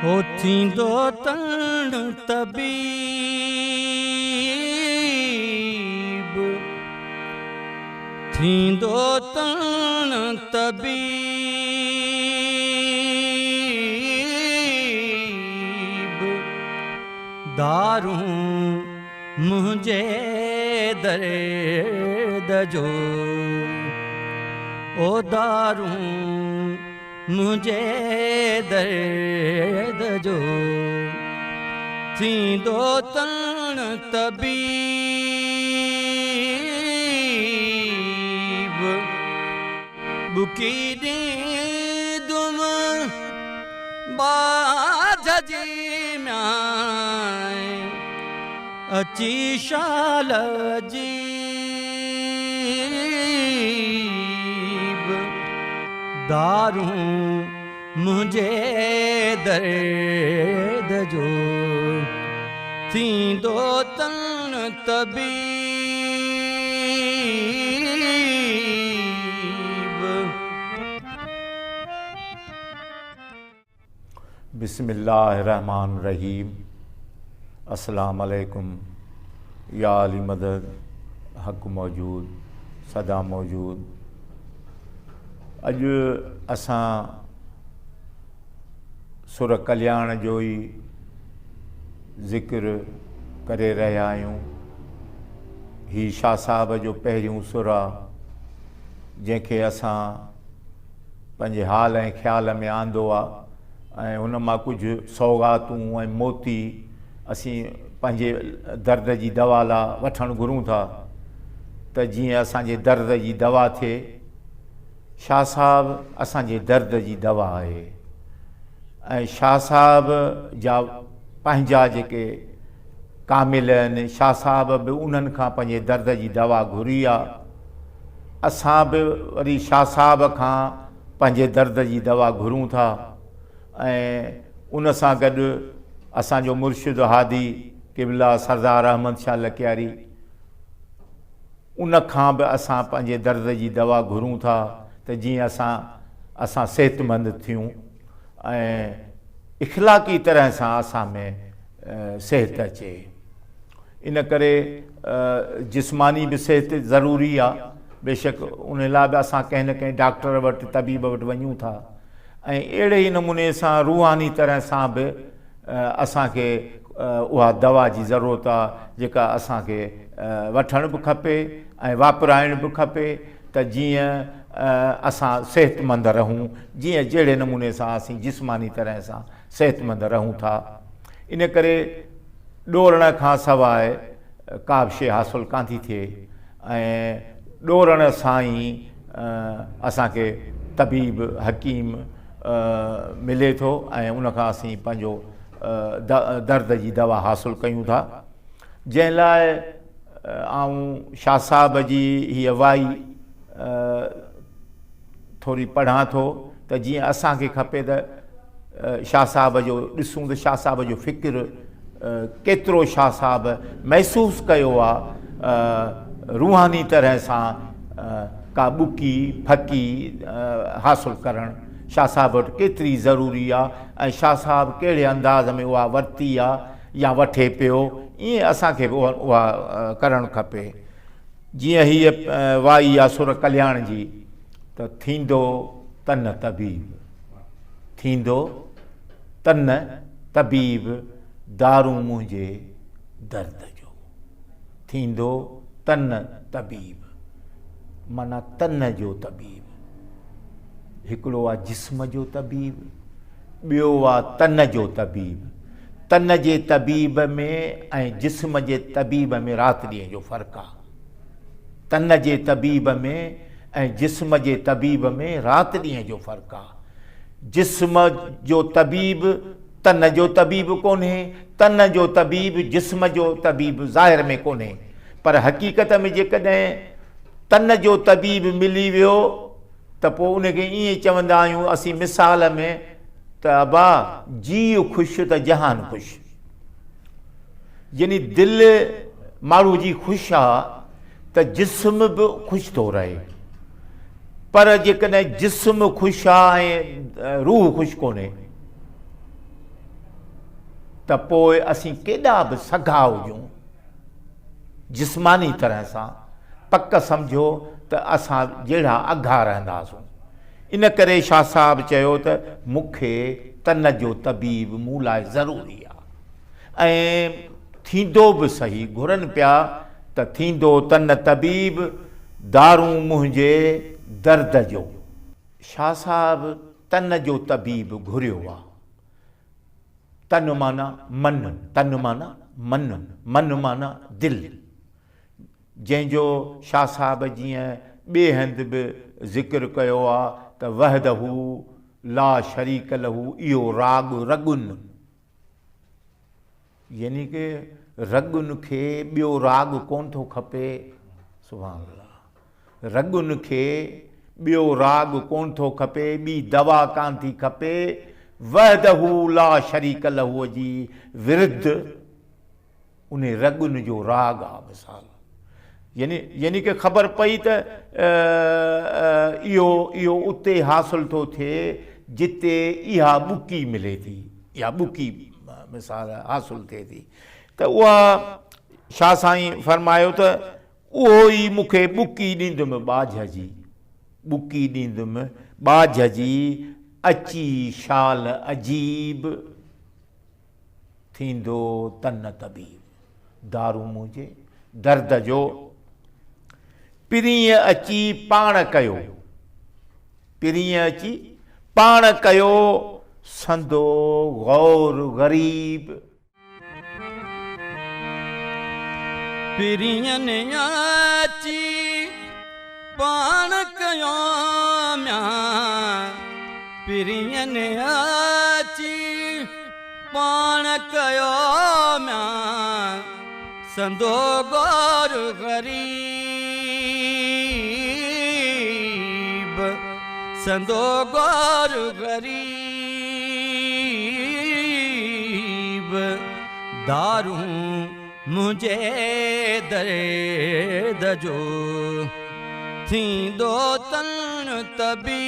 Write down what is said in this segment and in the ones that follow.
هو ٿيندو تڻ طبيب، ٿيندو تڻ طبيب، دارون منهنجي درد جو، او دارون منهنجي درد جو، ٿيندو تڻ طبيب. ٻڪي ڏيندم ٻاجهه جي ميان، اچي شال جي دارون منهنجي درد جو، ٿيندو تڻ طبيب. بسم الله الرحمٰن الرحيم السلام عليڪم يا علي مدد حق موجود سدا موجود. اڄ اسان سر ڪلياڻ جو ئي ذڪر ڪري رهيا آهيون. هي شاهه صاحب جو پهريون سر آ جنهن کي اسان پنهنجي حال ۽ خيال ۾ آندو آ ۽ ان مان ڪجهه سوغاتون ۽ موتي اسين پنهنجي درد جي دوا لا وٺڻ گهرون ٿا ته جيئن اسان جي درد جي دوا ٿئي. شاهه صاحب اسان جي درد جي دوا آهي ۽ شاهه صاحب جا پنهنجا جيڪي ڪامل آهن، شاهه صاحب به انهن کان پنهنجي درد جي دوا گهري آ. اسان به وري شاهه صاحب کان پنهنجي درد جي دوا گهرون ٿا ۽ ان سان گڏ اسان جو مرشد هادي قبله سردار احمد شاهه لڪياري ان کان به اسان پنهنجي درد جي دوا گهرون ٿا ته جيئن اسان اسان صحتمند ٿيون ۽ اخلاقي طرح سان اسان ۾ صحت اچي. ان ڪري جسماني به صحت ضروري آ، بيشڪ ان لاء به اسان ڪنهن نه ڪنهن ڊاڪٽر وٽ طبيب وٽ وڃون ٿا ۽ اهڙي ئي نموني سان روحاني طرح سان به اسان کي اها دوا جي ضرورت آ جيڪا اسان کي وٺڻ به کپي ۽ واپرائڻ به کپي ته جيئن اسان صحتمند رهون، جيئن جهڙي نموني سان اسين جسماني طرح سان صحتمند رهون ٿا. ان ڪري ڏورڻ کان سواء ڪا به شيء حاصل ڪانه ٿي ٿئي ۽ ڏورڻ سان ئي اسان کي طبيب حڪيم ملي ٿو ۽ ان کان اسين پنهنجو درد جي دوا حاصل ڪيون ٿا. جنهن لاء آئون شاهه صاحب جي هيء وائي ٿوري پڙهان ٿو ته جيئن اسان کي کپي ته شاهه صاحب جو ڏسون ته شاهه صاحب جو فڪر ڪيترو شاهه صاحب محسوس ڪيو آ روحاني طرح سان ڪا ٻڪي ڦڪي حاصل ڪرڻ شاهه صاحب وٽ ڪيتري ضروري آ ۽ شاهه صاحب ڪهڙي انداز ۾ اها ورتي آ يا وٺي پيو، ائين اسان کي به اها ڪرڻ کپي. جيئن هيء وائي آ سر ڪلياڻ جي ته ٿيندو تن طبيب، ٿيندو تن طبيب دارون منهنجي درد جو، ٿيندو تن طبيب معنيٰ تن جو طبيب، هڪڙو آ جسم جو طبيب، ٻيو آ تن جو طبيب. تن جي طبيب ۾ ۽ جسم جي طبيب ۾ رات ڏينهن جو فرق آ. تن جي طبيب ۾ ۽ جسم جي طبيب ۾ رات ڏينهن جو فرق آ. جسم جو طبيب تن جو طبيب ڪونهي، تن جو طبيب جسم جو طبيب ظاهر ۾ ڪونهي، پر حقيقت ۾ جيڪڏهن تن جو طبيب ملي ويو ته پوء ان کي ائين چوندا آهيون اسين مثال ۾ ته ابا جيء خوش ته جهان خوش. يعني دل ماڻهو جي خوش آ ته جسم به خوش ٿو رهي، پر جيڪڏهن جسم خوش آ ۽ روح خوش ڪونهي ته پوء اسين ڪيڏا به سگها هجون جسماني طرح سان، پڪ سمجهو ته اسان جهڙا اگها رهنداسون. ان ڪري شاهه صاحب چيو ته مون کي تن جو طبيب مون لاء ضروري آ. ۽ ٿيندو به سهي، گهرن پيا ته ٿيندو تن طبيب، دارون منهنجي درد جو. شاهه صاحب تن جو طبيب گهريو آ. تن معنيٰ من، تن معنيٰ من، من معنيٰ دل. جنهن جو شاهه صاحب جيئن ٻئي هنڌ به ذڪر ڪيو آ ته وحده لا شريڪ له اهو راڳ رڳن. يعني ڪه رڳن کي ٻيو راڳ ڪونه ٿو کپي. سبحان الله. رڳن کي ٻيو راڳ ڪونه ٿو کپي، ٻي دوا ڪانه ٿي کپي. وحده لا شريڪ له جي ورد انهي رڳن جو راڳ آ. مثال يعني يعني ڪه خبر پئي ته اهو اهو اتي حاصل ٿو ٿئي جتي اها ٻڪي ملي ٿي، اها ٻڪي مثال حاصل ٿئي ٿي. ته اها شاهه سائين فرمايو ته اهو ئي مون کي ٻڪي ڏيندم ٻاجهه جي، ٻڪي ڏيندم ٻاجهه جي، اچي شال عجيب. ٿيندو تن طبيب، دارون منهنجي درد جو. پرينء اچي پاڻ ڪيو، پرينء اچي پاڻ ڪيو، سندو غور غريب. پرينء اچي پاڻ ڪيو ميان، پرينء اچي پاڻ ڪيو ميان، سندو غور غريب، سندو غور غريب، دارون منهنجي درد جو ٿيندو تن طبيب.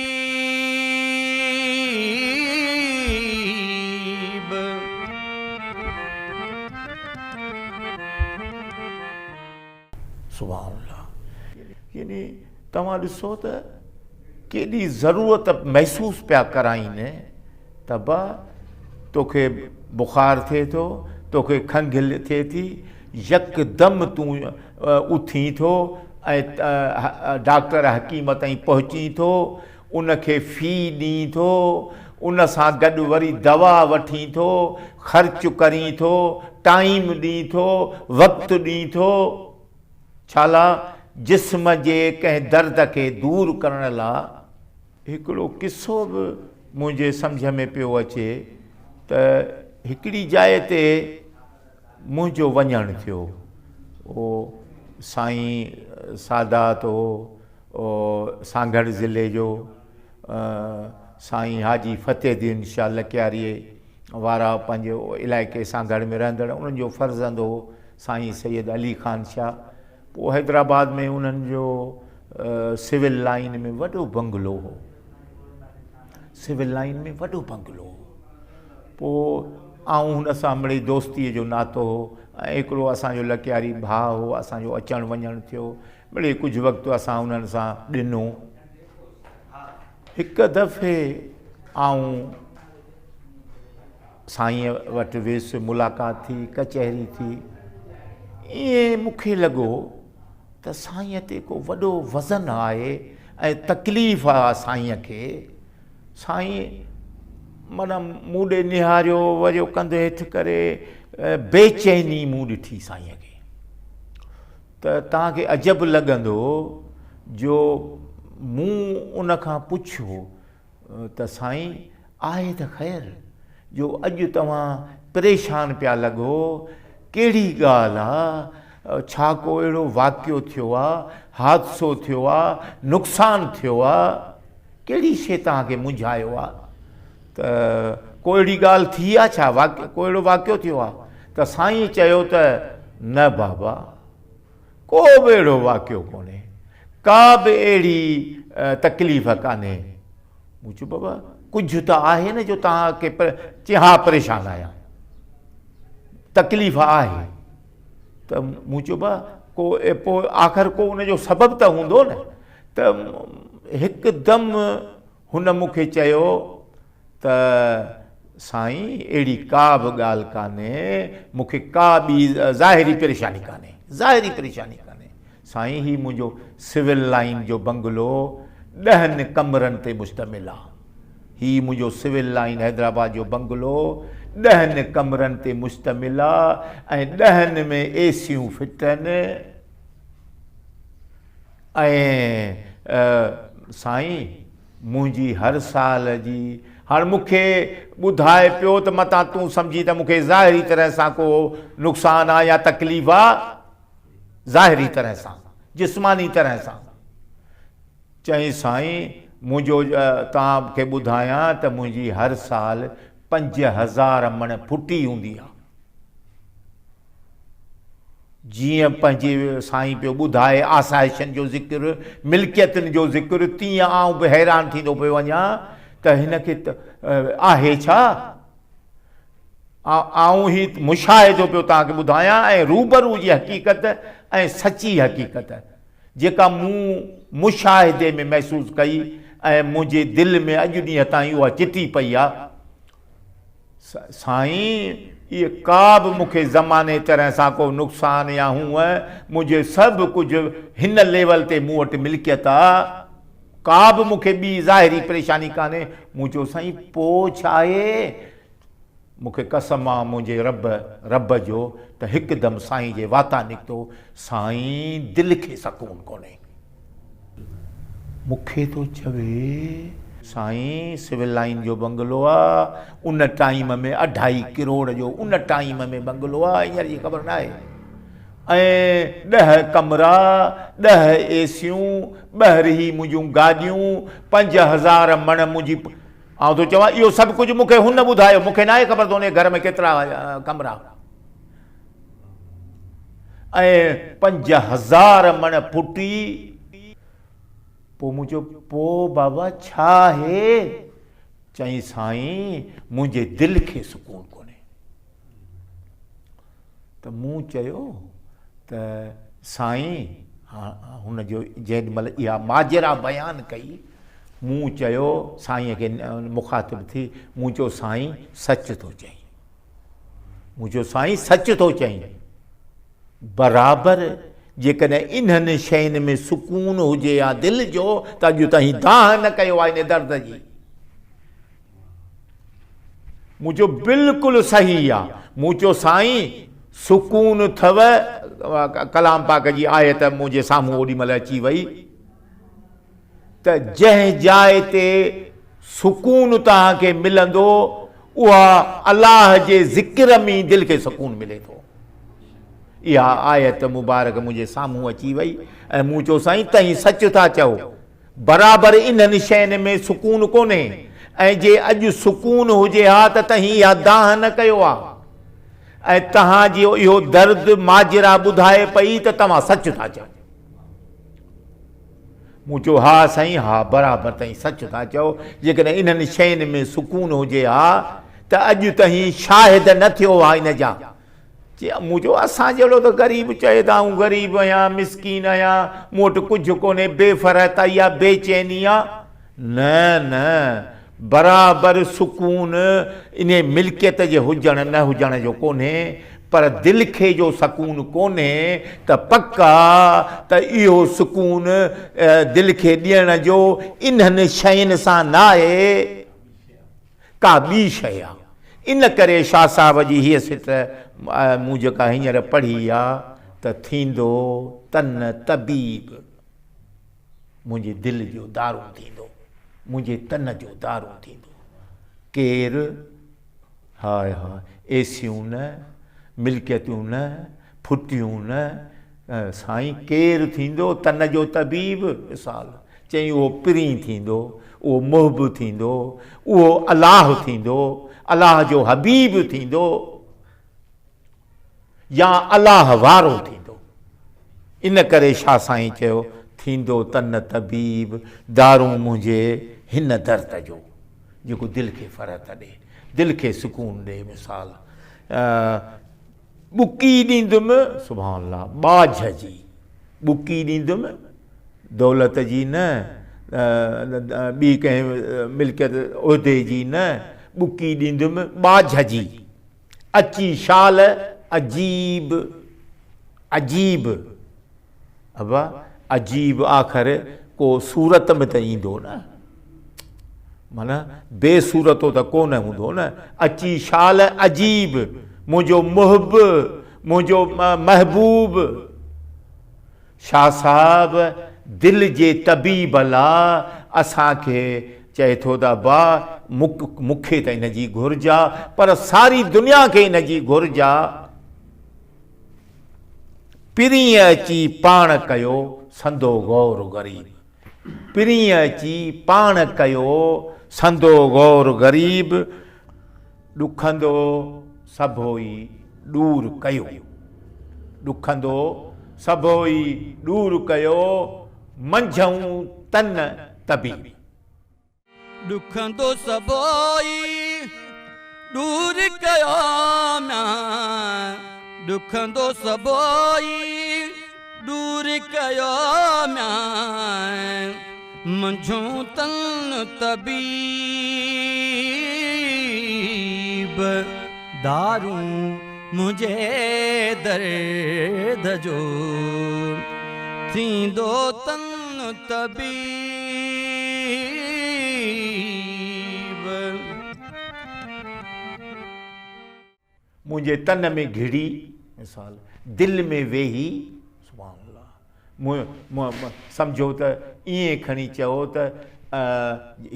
سبحان الله يعني توهان ڏسو ته ڪيڏي ضرورت محسوس پيا ڪرائين ته با توکي بخار ٿئي ٿو، توکي کنگهه ٿئي ٿي، يڪدم تون اٿين ٿو ۽ ڊاڪٽر حڪيم تائين پهچين ٿو، ان کي في ڏين ٿو، ان سان گڏ وري دوا وٺين ٿو، خرچ ڪرين ٿو، ٽائيم ڏين ٿو، وقت ڏين ٿو، ڇالا جسم جي ڪنهن درد کي دور ڪرڻ لا. هڪڙو قصو به منهنجي سمجهه ۾ پيو اچي ته هڪڙي جاء تي منهنجو وڃڻ ٿيو. اهو سائين سادات هو، سانگهڙ ضلعي جو، سائين حاجي فتح الدين شاهه لڪياريء وارا پنهنجي علائقي سانگهڙ ۾ رهندڙ انهن جو فرزند هو سائين سيد علي خان شاهه. پوء حيدرآباد ۾ انهن جو سول لائين ۾ وڏو بنگلو هو. سول لائين ۾ وڏو بنگلو هو. پوء آئون هن سان مڙئي دوستيء جو ناتو هو ۽ هڪڙو اسان جو لڪياري ڀاء هو، اسان جو اچڻ وڃڻ ٿيو. مڙئي ڪجهه وقت اسان انهن سان ڏنو. هڪ دفعي آئون سائينء وٽ ويس، ملاقات ٿي، ڪچهري ٿي. ائين مون کي لڳو ته سائينء تي ڪو وڏو وزن آهي ۽ تڪليف آهي سائينء کي. سائين معنيٰ مون ڏي نهاريو، وريو ڪنڌ هيٺ ڪري، بيچيني مون ڏٺي سائينء کي. ته توهان کي عجب لڳندو جو مون ان کان پڇيو ته سائين آهي ته خير، جو اڄ توهان پريشان پيا لڳو، ڪهڙي ڳالهه آ، ڇا ڪو اهڙو واقعو ٿيو آ، حادثو ٿيو آ، نقصان ٿيو آ، ڪهڙي شيء توهان کي منجهايو آ، ته ڪو اهڙي ڳالهه ٿي آ ڇا، ڪو اهڙو واقعو ٿيو آ؟ ته سائين چيو ته نه بابا، ڪو به اهڙو واقعو ڪونهي، ڪا به اهڙي تڪليف ڪانهي. مون چيو بابا ڪجهه ته آهي نه جو توهان کي چي ها پريشان آهيان، تڪليف آهي. ته مون چيو با ڪو پوء آخر ڪو ان جو سبب ته هوندو نه. ته هڪدم هن مون کي چيو ته سائين اهڙي ڪا به ڳالهه ڪانهي، مون کي ڪا ٻي ظاهري پريشاني ڪانهي، ظاهري پريشاني ڪانهي. سائين هي منهنجو سول لائين جو بنگلو ڏهن ڪمرن تي مشتمل آ. هي منهنجو سول لائين حيدرآباد جو بنگلو ڏهن ڪمرن تي مشتمل آ ۽ ڏهن ۾ اي سيون فٽ آهن ۽ سائين منهنجي هر سال جي هاڻ مون کي ٻڌائي پيو ته متان تون سمجهين ته مون کي ظاهري طرح سان ڪو نقصان آ يا تڪليف آ. ظاهري طرح سان، جسماني طرح سان. چيائين سائين منهنجو توهان کي ٻڌايان ته منهنجي هر سال 5000 مڻ ڦٽي هوندي آ. جيئن پنهنجي سائين پيو ٻڌائي آسائشن جو ذڪر، ملڪيتن جو ذڪر، تيئن آئون به حيران ٿيندو پيو وڃان ته هن کي آهي ڇا؟ آئون هي مشاهدو پيو توهان کي ٻڌايان ۽ روبرو جي حقيقت ۽ سچي حقيقت جيڪا مون مشاهدي ۾ محسوس ڪئي ۽ منهنجي دل ۾ اڄ ڏينهن تائين اها چٽي پئي آ. سائين اهي ڪا به مون کي زماني طرح سان ڪو نقصان يا هونء منهنجي سڀ ڪجهه هن ليول تي مون وٽ ملڪيت آ. ڪا به مون کي ٻي ظاهري پريشاني ڪانهي. مون چيو سائين پوء ڇا آهي؟ مون کي قسم آ منهنجي رب رب جو ته هڪدم سائين جي واتان نڪتو سائين دل کي سڪون ڪونهي. مون کي ٿو چوي سائين سول لائين جو بنگلو آ ان ٽائيم ۾ اڍائي ڪروڙ جو ان ٽائيم ۾ بنگلو آ هينئر جي خبر ناهي. ۽ ڏهه ڪمرا، ڏهه اي سيون، ٻه رهي منهنجون گاڏيون، 5000 مڻ منهنجي آئون ٿو چوان اهو سڀ ڪجهه مون کي هن ٻڌايو، مون کي ناهي خبر ته ان گهر ۾ ڪيترا ڪمرا ۽ 5000 مڻ ڦٽي. پوء مون چيو پوء بابا ڇا آهي؟ چيائين سائين منهنجي دل کي سڪون ڪونهي. ته مون چيو ته سائين هن جو جيڏي مهل اها ماجرا بيان ڪئي مون چيو سائين کي مخاطب ٿي مون چيو سائين سچ ٿو چئين مون چيو سائين سچ ٿو چئين برابر جيڪڏهن انهن شين ۾ سڪون هجي يا دل جو ته اڄ تائين دانهن نه ڪيو آهي ان درد جي مون چيو بلڪل صحيح آ. مون چيو سائين سڪون اٿو، ڪلام پاڪ جي آيت منهنجي سامهون اوڏي مهل اچي وئي ته جنهن جاء تي سڪون توهان کي ملندو اها الله جي ذڪر ۾ دل کي سڪون ملي ٿو. اها آيت مبارڪ منهنجي سامهون اچي وئي ۽ مون چيو سائين تهين سچ ٿا چئو. برابر انهن شين ۾ سڪون ڪونهي ۽ جي اڄ سڪون هجي ها ته تهين اها دانهن نه ڪيو ها ۽ توهان جو اهو درد ماجرا ٻڌائي پئي ته توهان سچ ٿا چئو. مون چيو ها سائين ها برابر تهين سچ ٿا چئو جيڪڏهن انهن شين ۾ سڪون هجي ها ته اڄ تهين شاهد نه ٿيو ها ان جا. چي مون چيو اسان جهڙو ته غريب چئي ته آئون غريب آهيان، مسڪين آهيان، مون وٽ ڪجهه ڪونهي، بي فرحتائي آ، بي چيني آ. نه نه برابر سڪون انهي ملڪيت جي هجڻ نه هجڻ جو ڪونهي، پر دل کي جو سڪون ڪونهي ته پڪ آ ته اهو سڪون دل کي ڏيڻ جو انهن شين سان ناهي. ڪا ٻي شيء آ. ان ڪري شاهه صاحب جي هيء سٽ مون جيڪا هينئر پڙهي آ ته ٿيندو تن طبيب منهنجي دل جو دارون ٿيندو، منهنجي تن جو دارون ٿيندو. ڪير؟ هاء هاء، ايسيون نه، ملڪيتون نه، ڦٽيون نه، سائين ڪير ٿيندو تن جو طبيب؟ مثال، چئين اهو پرين ٿيندو، اهو محب ٿيندو، اهو الله ٿيندو، الله جو حبيب ٿيندو يا الله وارو ٿيندو. ان ڪري شاهه سائين چيو، ٿيندو تن طبيب، دارون منهنجي هن درد جو. جيڪو دل کي فرحت ڏي، دل کي سڪون ڏي. مثال، ٻڪي ڏيندم، سبحان الله، ٻاجهه جي، ٻڪي ڏيندم، دولت جي نه، ٻي ڪنهن ملڪيت عهدي جي نه، ٻڪي ڏيندم ٻاجهه جي، اچي شال عجيب، عجيب. ابا عجيب آخر ڪو صورت ۾ ته ايندو نه، معنيٰ بي صورتو ته ڪو نه هوندو نه. اچي شال عجيب منهنجو محب منهنجو محبوب. شاهه صاحب دل جي طبيب لا اسان کي چئي ٿو ته ابا مون کي ته ان جي گهرج آ، پر ساري دنيا کي ان جي گهرج آ. پرينء اچي پاڻ ڪيو، سندو غور غريب. پرينء اچي پاڻ ڪيو، سندو غور غريب. ڏکندو سڀوئي ڏور ڪيو. ڏکندو سڀوئي ڏور ڪيو، منجهئون تن طبيب. ڏکندو سڀوئي ڏور ڪيو ميان، ڏکندو سڀوئي ڏور ڪيو ميان، منجهون تن طبيب، دارون منهنجي درد جو، ٿيندو تن طبيب. منهنجي تن ۾ گهڙي، مثال، دل ۾ ويهي، سبحان الله، سمجهو ته ائين کڻي چئو ته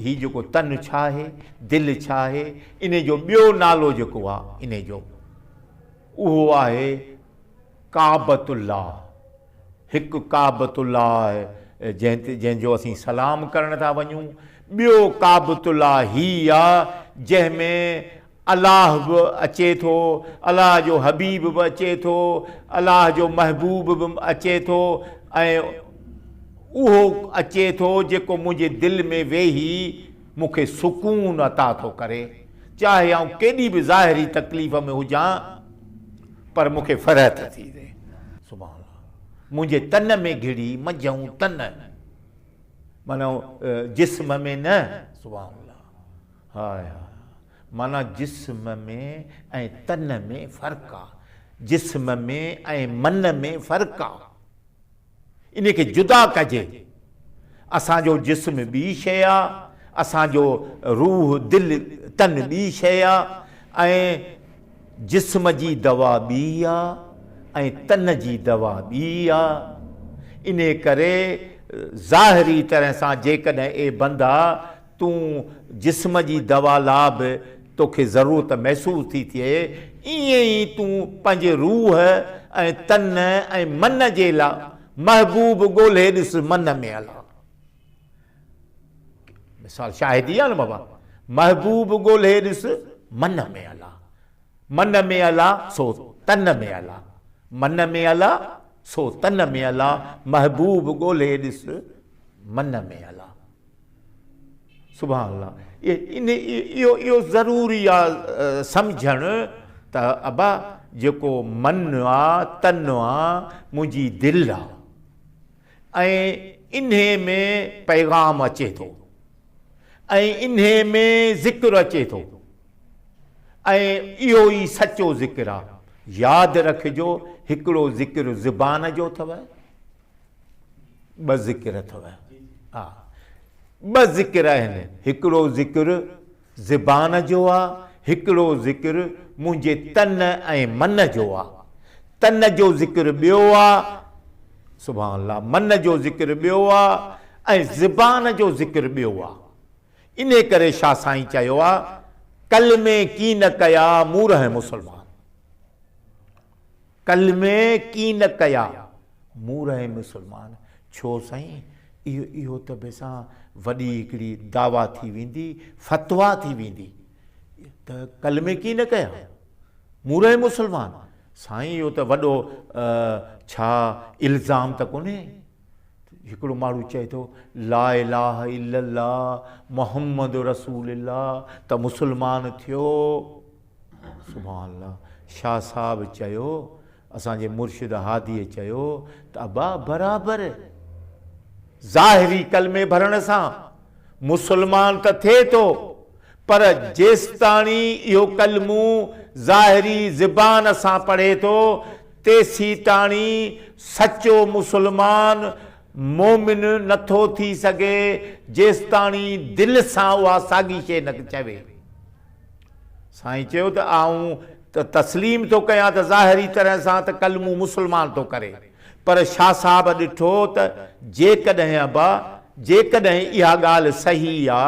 هي جيڪو تن ڇا آهي، دل ڇا آهي، انهي جو ٻيو نالو جيڪو آهي انهي جو اهو آهي ڪعبة الله. هڪ ڪعبة الله جنهن تي جنهن جو اسين سلام ڪرڻ ٿا وڃون، ٻيو ڪعبة الله هي آ جنهن ۾ الله به اچي ٿو، الله جو حبيب به اچي ٿو، الله جو محبوب به اچي ٿو ۽ اهو اچي ٿو جيڪو منهنجي دل ۾ ويهي مون کي سڪون عطا ٿو ڪري، چاهي آئون ڪيڏي به ظاهري تڪليف ۾ هجان پر مون کي فرحت ٿي ٿئي. سبحان الله منهنجي تن ۾ گهڙي منجهئون تن معنيٰ جسم ۾ نه. سبحان الله هاء هاء معنيٰ جسم ۾ ۽ تن ۾ فرق آ، جسم ۾ ۽ من ۾ فرق آ، انهي کي جدا ڪجي. اسان جو جسم ٻي شيء آ، اسان جو روح، دل، تن ٻي شيء آ ۽ جسم جي دوا ٻي آ ۽ تن جي دوا ٻي آ. انهي ڪري ظاهري طرح سان جيڪڏهن اي بندا تون جسم جي دوا لا به توکي ضرورت محسوس ٿي ٿئي، ائين ئي تون پنهنجي روح ۽ تن ۽ من جي لا محبوب ڳولهي ڏس من ۾ الا. مثال شاهدي آ نه بابا، محبوب ڳولهي ڏس من ۾ الا، من ۾ الا سو تن ۾ الا، من ۾ الا سو تن ۾ الا، محبوب ڳولهي ڏس من ۾ الا. سبحان الله ان اهو اهو ضروري آ سمجهڻ ته ابا جيڪو من آ تن آ منهنجي دل آ ۽ انهي ۾ پيغام اچي ٿو ۽ انهي ۾ ذڪر اچي ٿو ۽ اهو ئي سچو ذڪر آ. ياد رکجو هڪڙو ذڪر زبان جو اٿو ٻه ذڪر اٿو. ها ٻه ذڪر آهن، هڪڙو ذڪر زبان جو آ، هڪڙو ذڪر منهنجي تن ۽ من جو آ. تن جو ذڪر ٻيو آ، سبحان الله، من جو ذڪر ٻيو آ ۽ زبان جو ذڪر ٻيو آ. انهي ڪري شاهه سائين چيو آ، ڪلمي ڪين ڪيا مون رهين مسلمان. ڪلمي ڪين ڪيا مون رهين مسلمان. ڇو سائين اهو اهو ته ڀيسان وڏي هڪڙي دعويٰ ٿي ويندي، فتويٰ ٿي ويندي ته ڪلمي ڪين ڪيا مون رهين مسلمان. سائين اهو ته وڏو ڇا الزام ته ڪونهي. هڪڙو ماڻهو چئي ٿو لا اله الا الله محمد رسول الله ته مسلمان ٿيو. سبحان الله شاهه صاحب چيو اسان جي مرشد هاديء چيو ته ابا برابر ظاهري ڪلمي ڀرڻ سان مسلمان ته ٿئي ٿو پر جيستاڻي اهو ڪلمو ظاهري زبان سان پڙهي ٿو تيسيتاڻي سچو مسلمان مومن نٿو ٿي سگهي جيستاڻي دل سان اها ساڳي شيء نه چوي. سائين چيو ته آئون ته تسليم ٿو ڪيان ته ظاهري طرح سان ته ڪلمو مسلمان ٿو ڪري پر شاهه صاحب ڏٺو ته جيڪڏهن ابا جيڪڏهن اها ڳالهه صحيح آ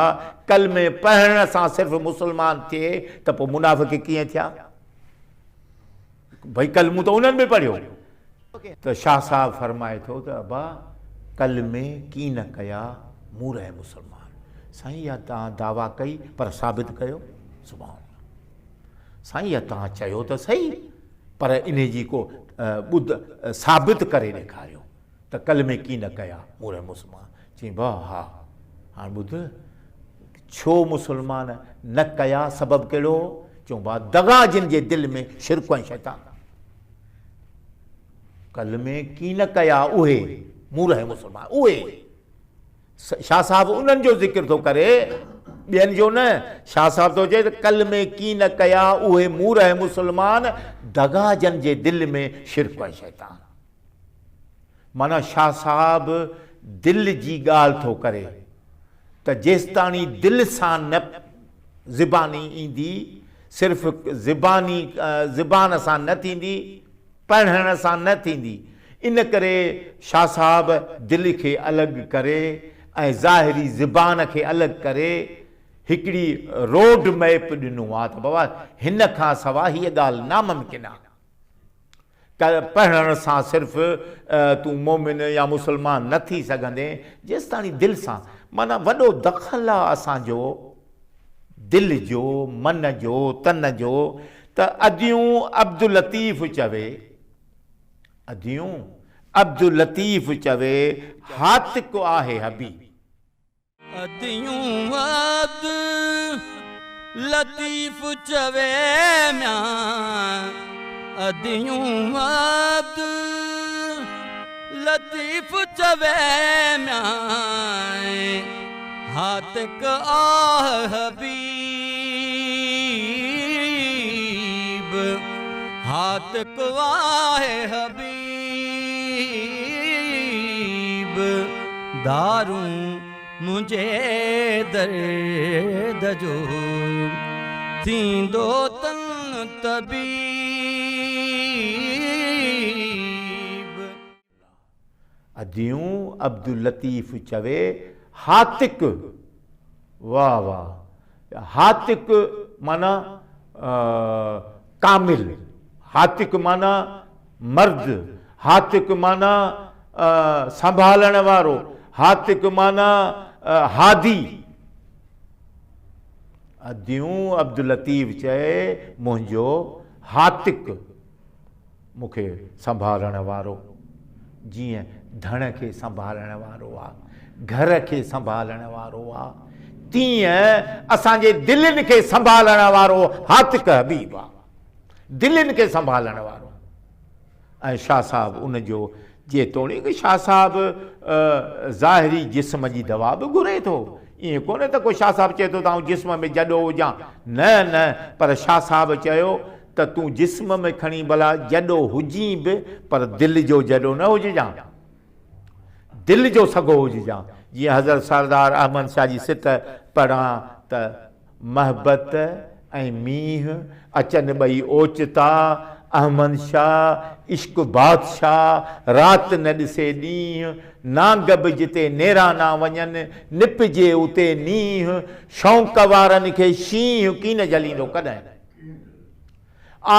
ڪلمي پڙهڻ سان صرف مسلمان ٿئي ته پوء منافق ڪيئن ٿيا؟ ڀئي ڪلمو ته انهن به پڙهيو. ته شاهه صاحب فرمائي ٿو ته ابا ڪلمي ڪين ڪيا مون رهي مسلمان. سائين اها توهان دعويٰ ڪئي پر ثابت ڪيو. سبحان الله. سائين اها توهان چيو ته صحيح پر انهي جي ڪو ٻڌ ثابت ڪري ڏيکاريو ته ڪلمي ڪين ڪيا مون رهي مسلمان. چيائين ڀاء ها هاڻ ٻڌ ڇو مسلمان نه ڪيا سبب ڪهڙو هو؟ چيائون ڀاء دغا جن جي دل ۾ شرڪ ۽ شيطان. ڪلمي ڪين ڪيا اهي مون رهي مسلمان اهي شاهه صاحب انهن جو ذڪر ٿو ڪري ٻين جو نه شاهه صاحب ٿو چئي ته ڪلمي ڪين ڪيا اهي مون رهي مسلمان دغا جن جي دل ۾ شرڪ ۽ شيطان. معنيٰ شاهه صاحب دل جي ڳالهه ٿو ڪري ته جيستاڻي دل سان نه زباني ايندي، صرف زباني زبان سان نه ٿيندي، پڙهڻ سان نه ٿيندي. ان ڪري شاهه صاحب دل کي الڳ ڪري ۽ ظاهري زبان کي الڳ ڪري هڪڙي روڊ ميپ ڏنو آهي ته بابا هن کان سوا هيء ڳالهه ناممڪن آهي. پڙهڻ سان صرف تون مومن يا مسلمان نه ٿي سگهندين جيستاڻي دل سان معنيٰ وڏو دخل آ اسان جو دل جو من جو تن جو ته اديون عبداللطيف چوي اديون عبداللطيف چوي هاتڪ آهي حبيب. اديون عبد لطيف چوي ميان اديون عبد لطيف چوي ميان هاتڪ آه حبيب هاتڪ آه حبيب دارون منهنجي درد جو ٿيندو تن طبيب. اديون عبداللطيف چوي هاتڪ واه واه هاتڪ معنيٰ ڪامل هاتڪ معنيٰ مرد، هاتڪ معنيٰ سنڀالڻ وارو، هاتڪ معنيٰ هادي. اديون عبداللطيف چئي منهنجو هاتڪ مون کي سنڀالڻ وارو، جيئن ڌڻ کي سنڀالڻ وارو آ، گهر کي سنڀالڻ وارو آ، تيئن اسان جي دلين کي سنڀالڻ وارو هاتڪ حبيب آ. دلين کي سنڀالڻ وارو ۽ شاهه صاحب ان جو جيتوڻيڪ شاهه صاحب ظاهري جسم جي دوا به گهري ٿو ائين ڪونهي ته ڪو شاهه صاحب چئي ٿو ته آئون جسم ۾ جڏو هجان نه نه پر شاهه صاحب چيو ته تون جسم ۾ کڻي ڀلا جڏو هجين به پر دل جو جڏو نه هججان دل جو سگهو هججان جيئن حضرت سردار احمد شاهه جي سٽ پڙهان ته محبت ۽ مينهن اچن ٻئي اوچتا، احمد شاهه، عشق بادشاهه، رات نه ڏسي ڏينهن، نانگ به جتي نيرانا وڃن، نپجي اتي نينهن، شونق وارن کي شينهن ڪين جهليندو ڪڏهن.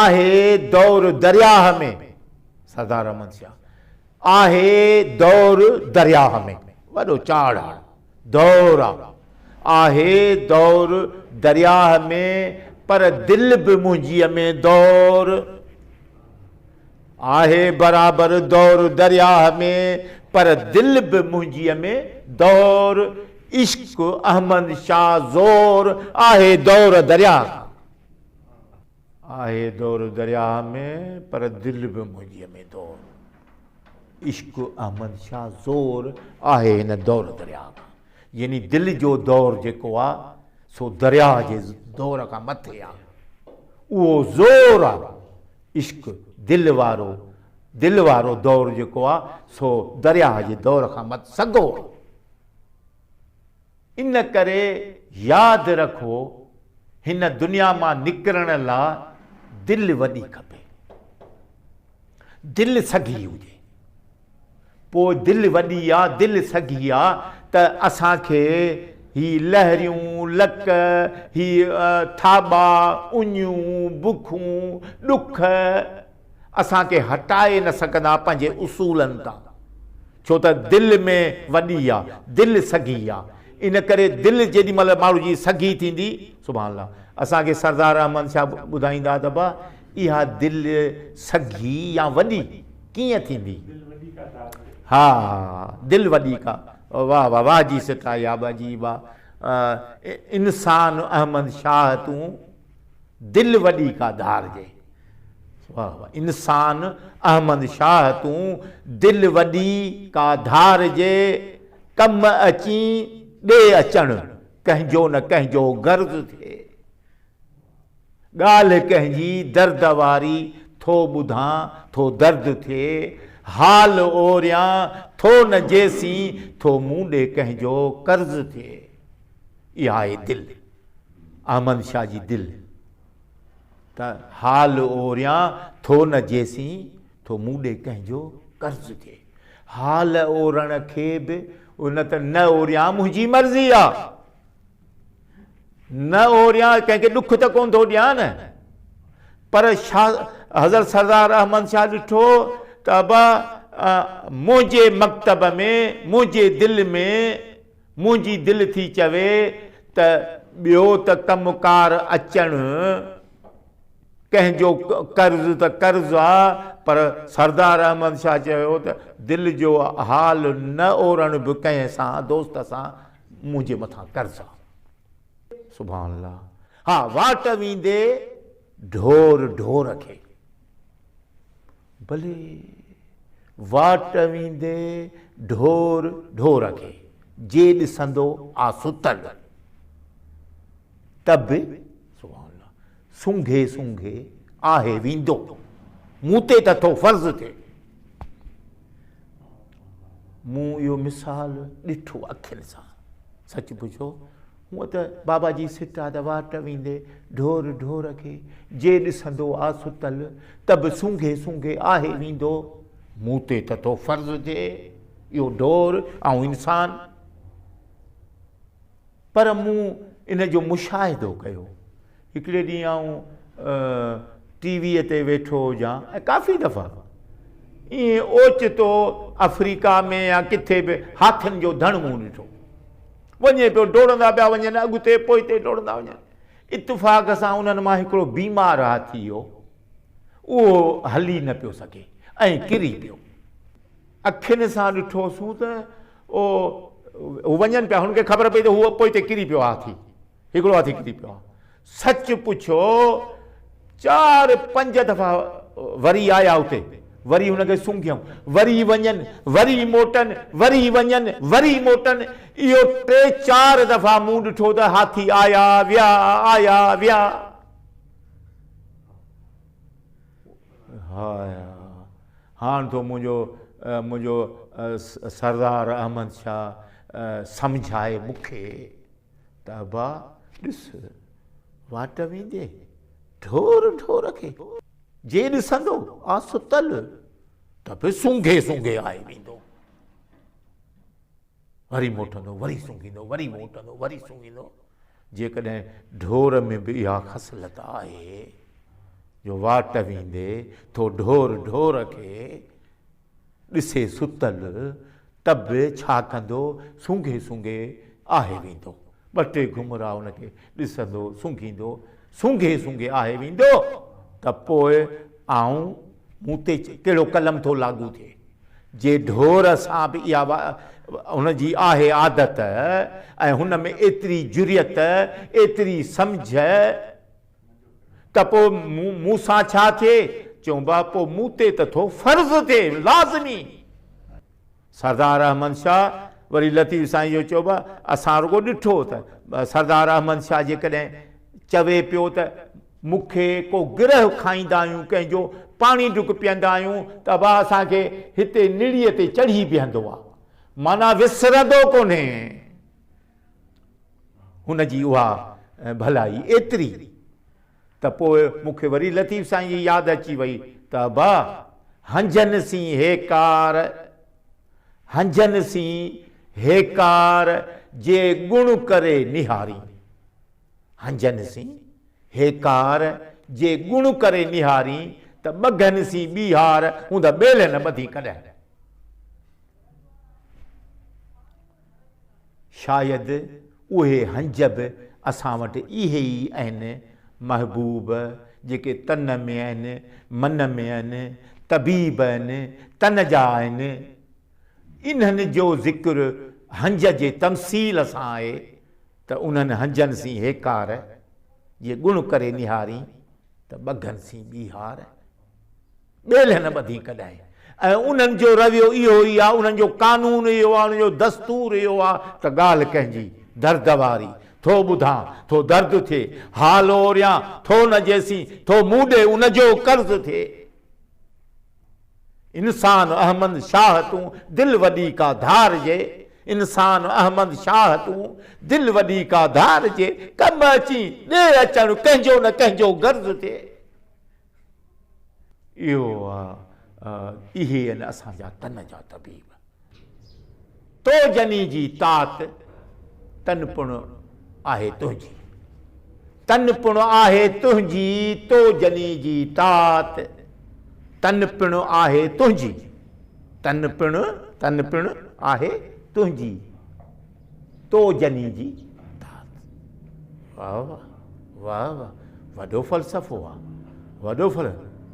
آهي دور درياهه ۾، سردار احمد شاهه، آهي دور درياهه ۾، وڏو چاڙهه آ، دور آ، آهي دور درياهه ۾، پر دل به منهنجيء ۾ دور آهي، برابر دور درياهه ۾، پر دل به منهنجيء ۾ دور، عشق احمد شاهه زور آهي دور درياهه کان. آهي دور درياهه ۾، پر دل به منهنجيء ۾ دور. عشق احمد شاهه زور آهي هن دور درياهه کان. يعني دل جو دور جيڪو آ، سو درياهه جي دور کان مٿي آ. اهو زور آ. عشق دل وارو، دل وارو دور جيڪو آ، سو درياهه جي دور کان مٿ سگهو آ. ان ڪري ياد رکو هن دنيا مان نڪرڻ لا دل وڏي کپي. دل سگهي هجي. پوء دل وڏي آ، دل سگهي آ ته اسان کي هي لهريون، لڪ، هي ٿاٻا، اڃيون، بکون، ڏک اسان کي هٽائي نه سگهندا پنهنجي اصولن تان. ڇو ته دل ۾ وڏي آ، دل سگهي آ. ان ڪري دل جيڏي مهل ماڻهو جي سگهي ٿيندي، سبحان الله، اسان کي سردار احمد شاهه ٻڌائيندا ته با اها دل سگهي يا وڏي ڪيئن ٿيندي؟ ها دل وڏي ڪا واه واه واه جي سٽا يا به عجيب آ. انسان احمد شاهه تون دل وڏي ڪا ڌارجي. واه واه انسان احمد شاهه تون دل وڏي ڪا ڌارجي ڪم اچين ڏي اچڻ ڪنهن جو نه ڪنهن جو غرض ٿئي ڳالهه ڪنهن جي درد واري ٿو ٻڌان ٿو درد ٿئي حال اوريان ٿو نه جيسين ٿو مون ڏي ڪنهن جو قرض ٿئي اها آهي دل احمد شاهه جي دل. ته حال اوريان ٿو نه جيسين ٿو مون ڏي ڪنهن جو قرض ٿئي. حال اورڻ کي به نه ته نه اوريان منهنجي مرضي آ. نه اوريان ڪنهن کي ڏک ته ڪونه ٿو ڏيان نه. پر شاهه حضرت سردار احمد شاهه ڏٺو ته ابا منهنجي مڪتب ۾ منهنجي دل ۾ منهنجي دل ٿي چوي ته ٻيو ته ڪم ڪار اچڻ ڪنهن جو قرض ته قرض آ پر سردار احمد شاهه چيو ته دل جو حال نه اورڻ به ڪنهن سان دوست سان منهنجي مٿان قرض آ. سبحان الله ها واٽ ويندي ڍور ڍور کي. ڀلي واٽ ويندي ڍور ڍور کي، جي ڏسندو آ ستل، ته به سبحان الله سونگهي سونگهي آهي ويندو، مون تي ته ٿو فرض ٿئي. مون اهو مثال ڏٺو اکين سان. سچ پڇو هونء ته بابا جي سٽ آ ته واٽ ويندي ڍور ڍور کي، جي ڏسندو آ ستل، ته به سونگهي سونگهي آهي ويندو. مون تي ته ٿو فرض ٿئي اهو ڍور آئون انسان. پر مون ان جو مشاهدو ڪيو. هڪڙي ڏينهن آئون ٽي ويء تي ويٺو هجان ۽ ڪافي دفعا ائين اوچتو آفريڪا ۾ يا ڪٿي به هاٿين جو ڌڻ مون ڏٺو. وڃي پيو ڊوڙندا پيا وڃن اڳتي پوئتي ڊوڙندا وڃن. اتفاق سان انهن مان هڪڙو بيمار هاٿي هو اهو هلي نه پيو سگهي ۽ ڪري پيو. اکين سان ڏٺوسون ته اهو وڃن پيا هن کي خبر پئي ته هو پوئتي ڪري پيو هاٿي. هڪڙو هاٿي ڪري پيو آ. سچ پڇو چار پنج دفعا وري آيا اتي، وري هن کي سونگهيائون، وري وڃن، وري موٽن، وري وڃن، وري موٽن، اهو ٽي چار دفعا مون ڏٺو ته هاٿي آيا ويا، آيا ويا. هاڻ ٿو منهنجو منهنجو سردار احمد شاهه سمجهائي مون کي. ته ابا ڏس واٽ ويندي ڍور ڍور کي. جي ڏسندو آ ستل ته به سونگهي سونگهي آهي ويندو. وري موٽندو، وري سونگهيندو، وري موٽندو، وري سونگهيندو. جيڪڏهن ڍور ۾ به اها خصلت آهي جو واٽ ويندي ٿو ڍور ڍور کي ڏسي ستل ته به ڇا ڪندو، سونگهي سونگهي آهي ويندو. ٻه ٽي گهمرا ان کي ڏسندو، سونگهيندو، سونگهي سونگهي آهي ويندو ته پوء آئون مون تي ڪهڙو قلم ٿو لاڳو ٿئي؟ جي ڍور سان به اها هن جي آهي عادت ۽ هن ۾ ايتري جريت، ايتري سمجهه ته پوء مون سان ڇا ٿئي؟ چيائون با پوء مون تي ته ٿو فرض ٿئي، لازمي. سردار احمد شاهه وري لطيف سائين جو چيو با اسان رڳو ڏٺو ته سردار احمد شاهه جيڪڏهن چوي پيو ته مون کي ڪو گرهه کائيندا آهيون، ڪنهن جو پاڻي ڍڪ پيئندا آهيون ته ابا اسان کي هتي نڙيء تي چڙهي بيهندو آ، معنيٰ وسرندو ڪونهي. هن جي اها ڀلائي ايتري ته پوء مون کي وري لطيف سائين جي ياد اچي وئي ته ابا هنجن سين هيڪار، هنجن سين هيڪار جي ڳڻ ڪري نهارين. هنجن سين هيڪار، جي ڳڻ ڪري نهارين ته ٻگهن سين ٻيهار، هوند ٻيلهه نه ٻڌين ڪڏهن. شايد اهي هنج به اسان وٽ اهي ئي آهن، محبوب، جيڪي تن ۾ آهن، من ۾ آهن، طبيب آهن، تن جا آهن. انهن جو ذڪر هنج جي تمثيل سان آهي. ته انهن هنجن سين هيڪار، جي ڳڻ ڪري نهارين، ته ٻگهن سين ٻيهار، ٻيلهه نه ٻڌين ڪڏهن. ۽ انهن جو رويو اهو ئي آ، انهن جو قانون اهو آ، انهن جو دستور اهو آ ته ڳالهه ڪنهن جي درد واري، ٿو ٻڌان، ٿو درد ٿئي، حال اوريان، ٿو نه جيسين، ٿو مون ڏي ان جو قرض ٿئي. انسان احمد شاهه تون دل وڏي ڪا ڌار جي انسان احمد شاهه تون دل وڏي ڪا ڌار جي ڪم اچين ڏي اچڻ ڪنهن جو نه ڪنهن جو غرض ٿئي. اهو آ اهي آهن اسان جا تن جا طبيب. تو جني جي تات تن پڻ آهي تنهنجي. تن پڻ آهي تنهنجي تو جني جي تات تن پڻ آهي تنهنجي. تن پڻ تن پڻ آهي تنهنجي تو جني جي تات. واهه واهه واهه واهه وڏو فلسفو آ وڏو فل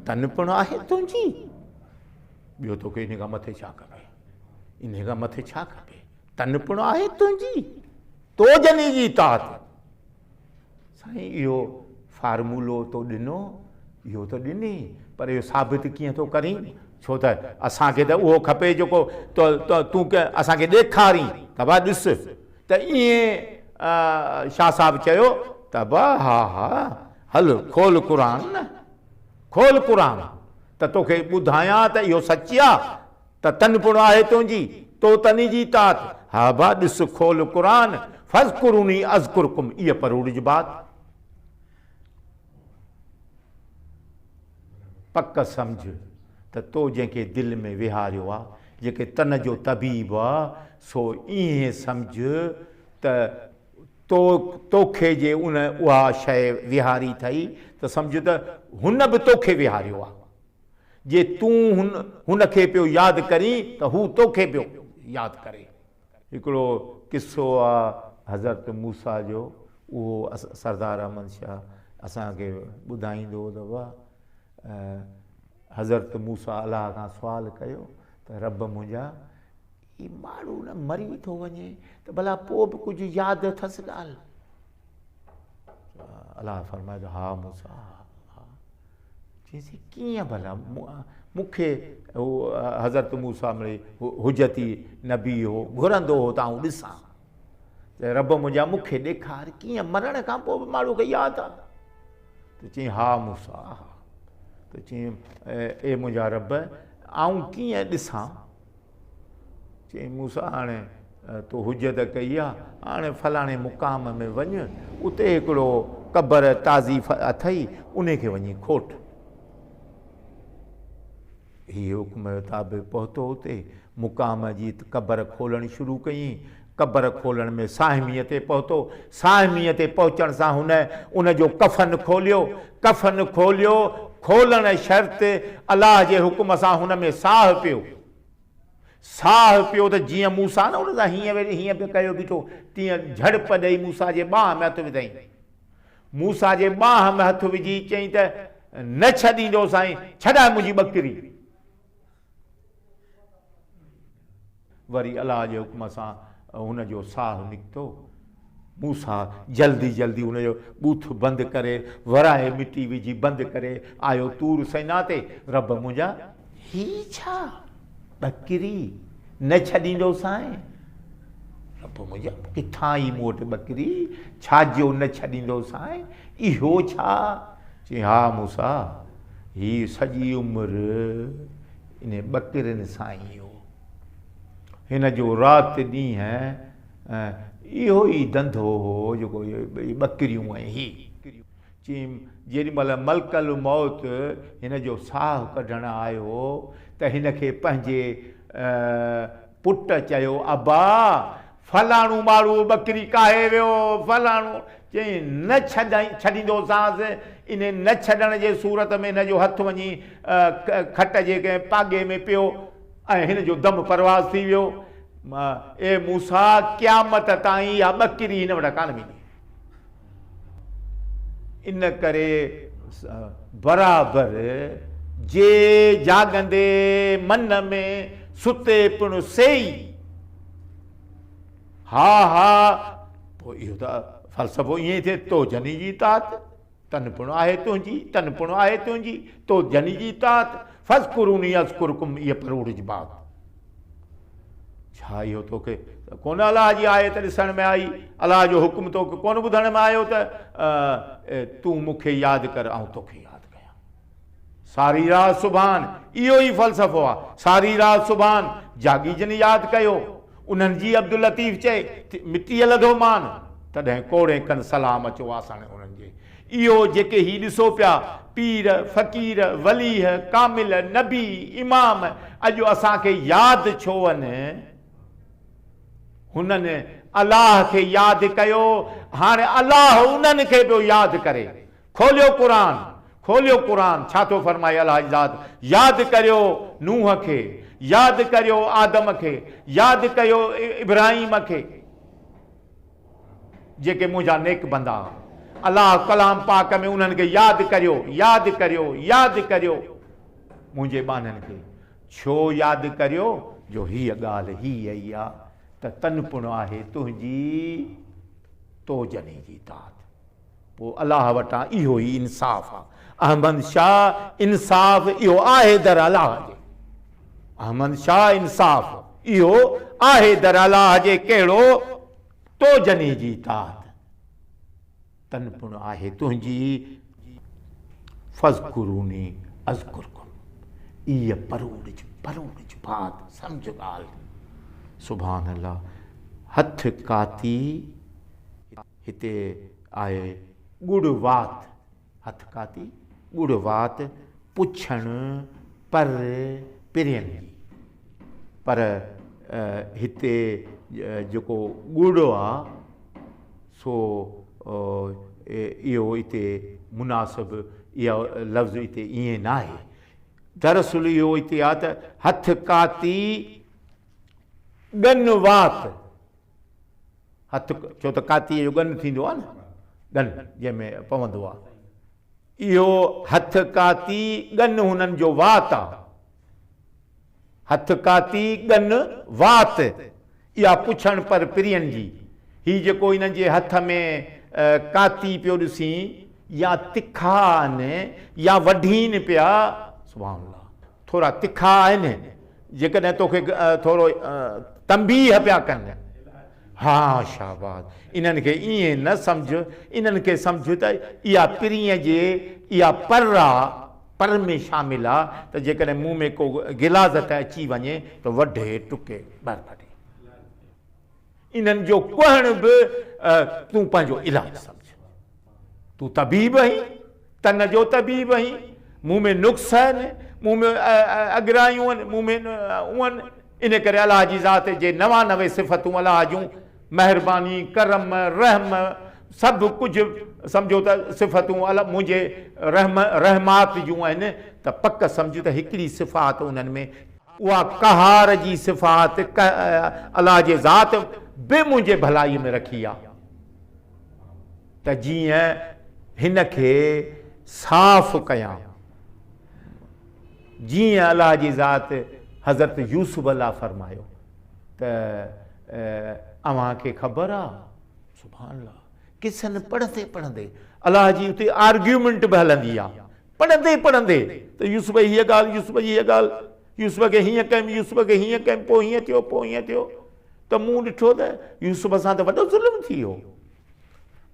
تن پڻ آهي تنهنجي. ٻيو توکي انهي کان مٿي ڇا کپي؟ انهي کان مٿي ڇا کپي؟ تن پڻ آهي تنهنجي، تو جني جي تات. سائين اهو فارمولو تو ڏنو، اهو ته ڏني، پر اهو ثابت ڪيئن ٿو ڪرين؟ ڇو ته اسان کي ته اهو کپي جيڪو تون اسان کي ڏيکارين ته ڀا ڏس ته ائين شاهه صاحب چيو ته ڀا ها ها هل کول قرآن نه. کول قرآن ته توکي ٻڌايان ته اهو سچ آ ته تن پڻ آهي تنهنجي، تو تني جي تات، ها ڀا ڏس کول قرآن، فاذڪروني اذڪرڪم ايء پروڙج بات. پڪ سمجهه ته تو جنهن کي دل ۾ ويهاريو آ، جيڪي تن جو طبيب آ، سو ائين سمجهه ته تو توکي جي ان اها شيء ويهاري اٿئي ته سمجهه ته هن به توکي ويهاريو آهي. جي تون هن هن کي پيو ياد ڪرين ته هو توکي پيو ياد ڪري. هڪڙو قصو آ حضرت موسيٰ جو، اهو سردار احمد شاهه اسان کي ٻڌائيندو هو ته واهه حضرت موسيٰ الله کان سوال ڪيو ته رب منهنجا! هي ماڻهو نه مري ٿو وڃي ته ڀلا پوء به ڪجهه ياد اٿس ڳالهه؟ الله فرمايو ته ها موسيٰ ها ها. چيس ڪيئن ڀلا مون کي هو حضرت موسيٰ مڙئي حجتي نبي هو گهرندو هو ته آئون ڏسان ته رب منهنجا مون کي ڏيکار ڪيئن مرڻ کان پوء به ماڻهو کي ياد آ. ته چيائين ها موسيٰ ها. ته چيائين اي منهنجا رب آئون ڪيئن ڏسان؟ چيائين، موسيٰ هاڻي تو حجت ڪئي آ، هاڻي فلاڻي مقام ۾ وڃ، اتي هڪڙو قبر تازي اٿئي، انهي کي وڃي کوٽ. هي حڪم جو تابع پهتو اتي مقام جي قبر کولڻ شروع ڪيائين. قبر کولڻ ۾ ساهميء تي پهتو. ساهميء تي پهچڻ سان هن ان جو ڪفن کوليو. ڪفن کوليو، کولڻ شرط الله جي حڪم سان هن ۾ ساهه پيو. ساهه پيو ته جيئن موسيٰ نه ان سان هيئن هيئن پئي ڪيو بيٺو، تيئن جهڙپ ڏئي موسيٰ جي ٻانهن ۾ هٿ وڌائين. موسيٰ جي ٻانهن ۾ هٿ وجهي چيائين ته نه ڇڏيندوسانء، ڇڏاء منهنجي ٻڪري. وري الله جي حڪم سان هن جو ساهه نڪتو. موسيٰ جلدي جلدي هن جو ٻوٿ بند ڪري ورائي مٽي وجهي بند ڪري آيو طور سينا تي، رب منهنجا! هي ڇا؟ ٻڪري نه ڇڏيندوسانء؟ رب منهنجا! ڪٿان آئي مون وٽ ٻڪري؟ ڇا جو نه ڇڏيندوسانء؟ اهو ڇا؟ چيائين، ها موسيٰ! هي سڄي عمر انهي ٻڪرين سان ئي هو. هن جو رات ڏينهن اهو ئي ڌنڌو هو جيڪو اهي ٻڪريون ۽ هي. چيم، جيڏي مهل ملڪ الموت هن جو ساهه ڪڍڻ آيو ته هن کي پنهنجي پٽ چيو، ابا! فلاڻو ماڙهو ٻڪري ڪاهي ويو، فلاڻو. چيائين، نه ڇڏيندوسانس. انهي نه ڇڏڻ جي صورت ۾ هن جو هٿ وڃي کٽ جي ڪنهن پاڳي ۾ پيو ۽ هن جو دم پرواز ٿي ويو. اي موسيٰ! قيامت تائين اها ٻڪري هن وٽان ڪانه ويندي. ان ڪري برابر جي جاڳندي من ۾ ستي پڻ سيئي. ها ها پوء اهو ته فلسفو ائين ئي ٿئي، تو جني جي اطاعت، تن پڻ آهي تنهنجي، تن پڻ آهي تنهنجي، تو جني جي اطاعت، فاذڪروني اذڪرڪم ايء پروڙج بات. ڇا اهو توکي ڪونه الله جي آيت ڏسڻ ۾ آئي، الله جو حڪم توکي ڪونه ٻڌڻ ۾ آيو ته تون مون کي ياد ڪر آئون توکي ياد ڪيان. ساري رات سبحان، اهو ئي فلسفو آ، ساري رات سبحان، جاڳي جن ياد ڪيو، انهن جي عبداللطيف چئي، مٽيء لڌو مان، تڏهن ڪوڙين ڪن سلام اچو آسڻ انهن جي. اهو جيڪي هي ڏسو پيا، پير، فقير، وليھ، ڪامل، نبي، امام، اڄ اسان کي ياد ڇو ان؟ هنن الله کي ياد ڪيو، هاڻي الله انهن کي پيو ياد ڪري. کوليو قرآن، کوليو قرآن، ڇا ٿو فرمائي الله جي ذات، ياد ڪريو نوح کي، ياد ڪريو آدم کي، ياد ڪيو ابراهيم کي، جيڪي منهنجا نيڪ بندا ها. الله ڪلام پاڪ ۾ انهن کي ياد ڪريو، ياد ڪريو، ياد ڪريو منهنجي ٻانهن کي. ڇو ياد ڪريو؟ جو هيء ڳالهه هيء ئي آ ته تن پڻ آهي تنهنجي تو جني جي تات. پوء الله وٽان اهو ئي انصاف آ. احمد شاهه انصاف اهو آهي در الله جي. احمد شاهه انصاف اهو آهي در الله جي ڪهڙو تو جني جي تات. تن پڻ آهي تنهنجي فاذڪروني اذڪرڪم ايء پروڙج پروڙج بات سمجھ ڳالهه. سبحان الله هٿ ڪاتي. هتي آهي ڳڙ وات، هٿ ڪاتي، ڳڙ وات، پڇڻ پر پرين جي. پر هتي جيڪو ڳڙ آ سو اهو هتي مناسب اهو لفظ هتي ائين ناهي. دراصل اهو هتي آ ته هٿ ڪاتي ڳن وات. هٿ ڇو ته ڪاتيء جو ڳن ٿيندو آهي نه ڳن جنهن ۾ پوندو آهي اهو هٿ ڪاتي ڳن هنن جو وات آهي هٿ ڪاتي ڳن وات اها پڇڻ پر پرين جي هي جيڪو هنن جي هٿ ۾ ڪاتي پيو ڏسين يا تکا آهن يا وڍين پيا سبحان الله ٿورا تکا آهن جيڪڏهن توکي ٿورو تنبيهه پيا ڪن، ها شاباس، انهن کي ائين نه سمجهه، انهن کي سمجهه ته اها پرينء جي اها پر آ، پر ۾ شامل آ ته جيڪڏهن مون ۾ ڪو غلاظت اچي وڃي ته وڍي ٽڪي ٻر ڪڍي. انهن جو ڪهڻ به تون پنهنجو علاج سمجهه. تون طبيب آهين، تن جو طبيب آهين، مون ۾ نقص آهن، مون ۾ اڳرايون آهن، مون ۾ اون. ان ڪري الله جي ذات جي 99 صفتون الله جون، مهرباني، ڪرم، رحم، سڀ ڪجهه سمجهو ته صفتون الله منهنجي رحم رحمات جون آهن، ته پڪ سمجهه ته هڪڙي صفات انهن ۾ اها قهار جي صفات الله جي ذات به منهنجي ڀلائي ۾ رکي آ ته جيئن هن کي صاف ڪيان. جيئن الله جي ذات حضرت يوسف الله فرمايو ته اوهان کي خبر آ، سبحان الله، قصن پڙهندي پڙهندي الله جي اتي آرگيومينٽ به هلندي آ، پڙهندي پڙهندي ته يوسف جي هيء ڳالهه، يوسف جي هيء ڳالهه، يوسف کي هيئن ڪيم، يوسف کي هيئن ڪيم، پوء هيئن ٿيو، پوء هيئن ٿيو، ته مون ڏٺو ته يوسف سان ته وڏو ظلم ٿي ويو.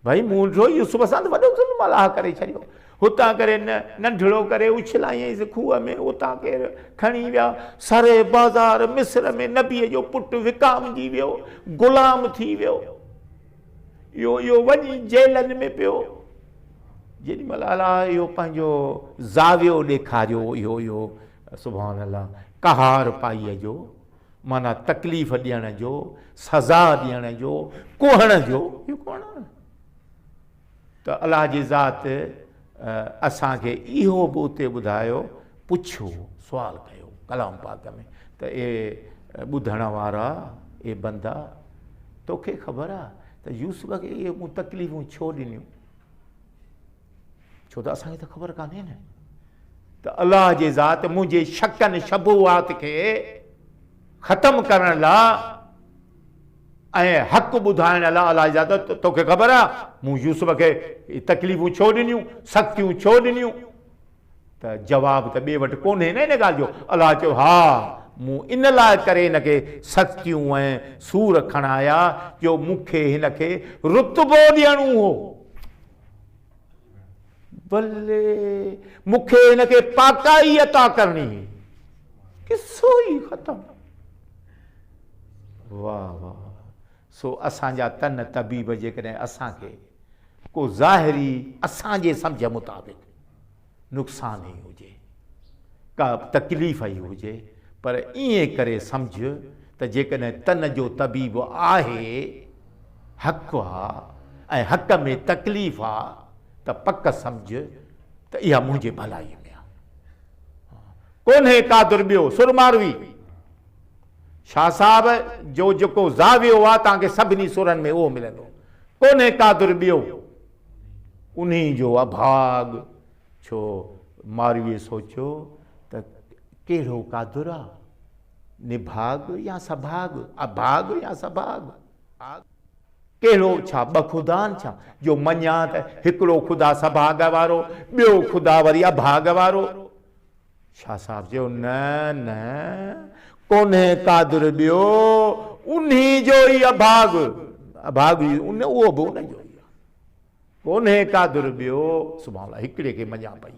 ڀائي مون ڏٺو يوسف سان ته وڏو ظلم الله ڪري ڇڏيو. هتان ڪري ننڍڙو ڪري اڇلايائينس کوهه ۾، اتان ڪير کڻي ويا. سري بازار مصر ۾ نبيء جو پٽ وڪامجي ويو، غلام ٿي ويو. اهو وڃي جيلن ۾ پيو. جيڏي مهل الله اهو پنهنجو زاويو ڏيکاريو، اهو سبحان الله قهار پائيء جو، معنيٰ تڪليف ڏيڻ جو، سزا ڏيڻ جو، ڪوهڻ جو، اهو ڪوهڻ آهي ته الله جي ذات اسان کي اهو به اتي ٻڌايو، پڇيو، سوال ڪيو ڪلام پاڪ ۾ ته اي ٻڌڻ وارا، اي بندا، توکي خبر آهي ته يوسف کي اهي مون تڪليفون ڇو ڏنيون؟ ڇو ته اسان کي ته خبر ڪانهي نه ته الله جي ذات منهنجي شڪن شبهات کي ختم ڪرڻ لاء ۽ حق ٻڌائڻ لاء الله جي ذات توکي خبر آ مون يوسف کي تڪليفون ڇو ڏنيون، سختيون ڇو ڏنيون؟ ته جواب ته ٻئي وٽ ڪونهي نه ان ڳالهه جو. الله چيو ها مون ان لاء ڪري هن کي سختيون ۽ سور کڻايا جو مون کي هن کي رتبو ڏيڻو هو. بلي مون کي هن کي پاڪائي عطا ڪرڻي هئي. قصو ئي ختم. واه واه. سو اسان جا تن طبيب جيڪڏهن اسان کي ڪو ظاهري اسان جي سمجهه مطابق نقصان ئي هجي، ڪا تڪليف ئي هجي، پر ائين ڪري سمجهه ته جيڪڏهن تن جو طبيب آهي، حق آ ۽ حق ۾ تڪليف آ ته پڪ سمجهه ته اها منهنجي ڀلائي ۾ آ. ڪونهي قادر ٻيو، سر ماروي شاهه صاحب جو جيڪو زاويو آ توهان کي سڀني سرن ۾ اهو ملندو. ڪونهي قادر ٻيو، انهي جو اڀاڳ. ڇو مارويء سوچيو ته ڪهڙو قادر آ؟ نڀاڳ يا سڀاڳ، اڀاڳ يا سڀاڳ؟ ڪهڙو ڇا ٻه خدا آهن ڇا جو مڃان ته هڪڙو خدا سڀاڳ وارو، ٻيو خدا وري اڀاڳ وارو؟ شاهه صاحب چيو، نه نه، ڪونهي قادر ٻيو، انهي جو ئي اڀاڳ، اڀاڳ ئي ان اهو به ان جو ئي آهي. ڪونهي قادر ٻيو، سبحان الله، هڪڙي کي مڃان پئي،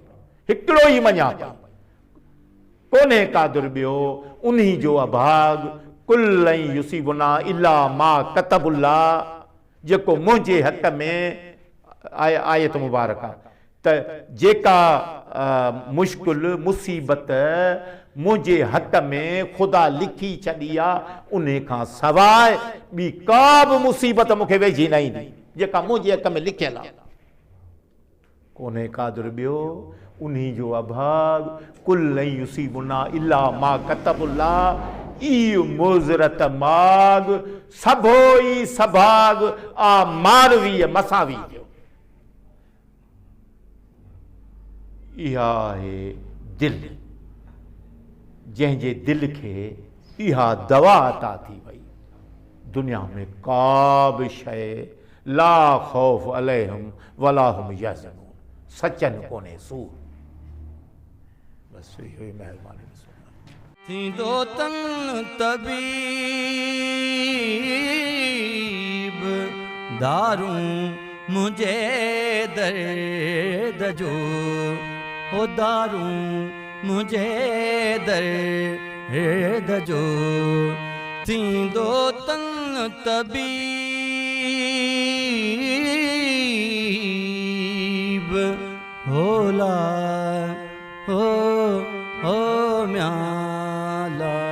هڪڙو ئي مڃان پئي. ڪونهي قادر ٻيو، انهي جو اڀاڳ، قل لن يصيبنا الا ما ڪتب الله، جيڪو منهنجي حق ۾ آهي، آيت مبارڪه، ته جيڪا مشڪل، مصيبت، منهنجي حق ۾ خدا لکي ڇڏي آ، انهي کان سواء ٻي ڪا به مصيبت مون کي ويجهي نه ايندي، جيڪا منهنجي حق ۾ لکيل آ. ڪونهي قادر ٻيو، انهي جو اڀاڳ، قل لن يصيبنا الا ما ڪتب الله، اي معذرت ماڳ، سڀو ئي سڀاڳ، آ مارويء مساوي جو. اها آهي دل، جنهن جي دل کي اها دوا عطا ٿي وئي. دنيا ۾ ڪا به شيء لا خوف عليهم ولا هم يحزنون، سچن ڪونهي سور. بس اهو ئي مهرباني ڏسو. ٿيندو تن طبيب دارون منهنجي درد جو، او دارون منهنجي درد جو، ٿيندو تن طبيب هولا هو هو. ميان.